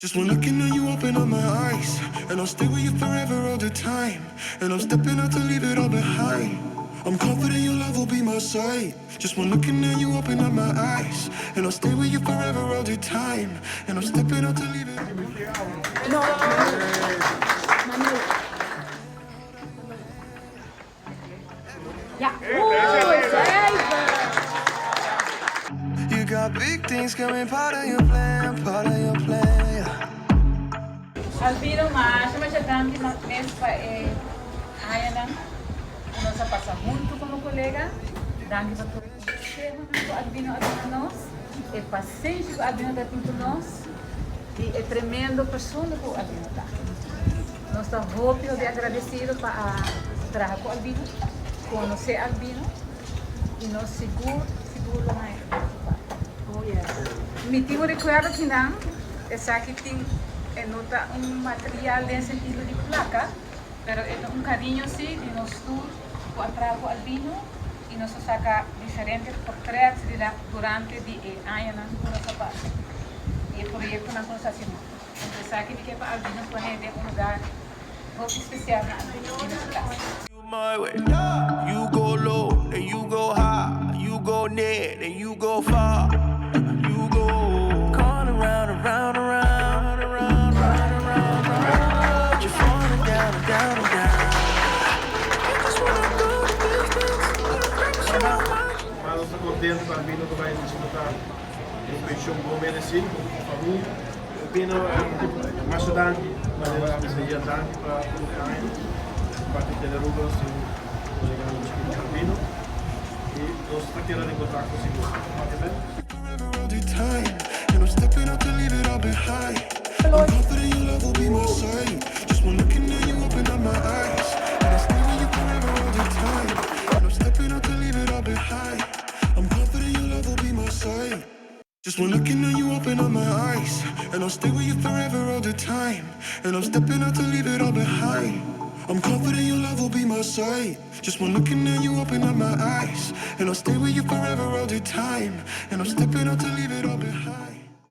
Just one looking at you open up my eyes. And I'll stay with you forever all the time. And I'm stepping out to leave it all behind. I'm confident your love will be my side. Just one looking at you open up my eyes. And I'll stay with you forever all the time. And I'm stepping out to leave it. No. Manuel. Ja, oei, cijfer. You got big things coming, part of your plan, part of your plan. Yeah. Albino, masha masha danki mes pa e añanan ku nos a pasa huntu komo kolega. Danki pa tur e konsehonan ku Albino a duna nos, e pasenshi ku Albino ta tin ku nos i e tremendo persona ku Albino ta. Nos ta hopi hopi agradesido pa a traha ku Albino, konosé Albino i nos sigur sigur lo haña e otro parti. Mi tin un rekuerdo kinan, esaki tin e no ta un material den sentido di plaka, pero e ta un kariño si di nos tur ku a traha ku Albino i nos a saka diferente portret di la durante di e añanan ku nos a pasa i e proyektonan ku nos a hasi huntu. Anto esaki mi ke pa Albino pone den un lugar hopi spesial na Albino su kas. My way. You go low, then you go high. You go near, then you go far. You go all around, around, around, around, round, around, round. You're falling down and down and down. You just wanna go the distance. Mas nos ta contento cu Albino ta bay disfruta un pensioen bon mereci hunto cu familia. Albino, masha danki, manera a bisa ya danki pa tur e aña parti Tele-Aruba nos tin un regalo chikito pa Albino y nos ta keda den contacto sigur. Papia Ben. Forever all the time. And I'm stepping out to leave it all behind. I'm confident your love will be my side. Just one looking at you open up my eyes. And I'll stay with you forever all the time. And I'm stepping out to leave it all behind. I'm confident your love will be my side. Just one looking at you open up my eyes. And I'll stay with you forever all the time. And I'm stepping out to leave it all behind. I'm confident your love will be my side. Just one looking at you open up my eyes. And I'll stay with you forever all the time. And I'm stepping out to leave it all behind.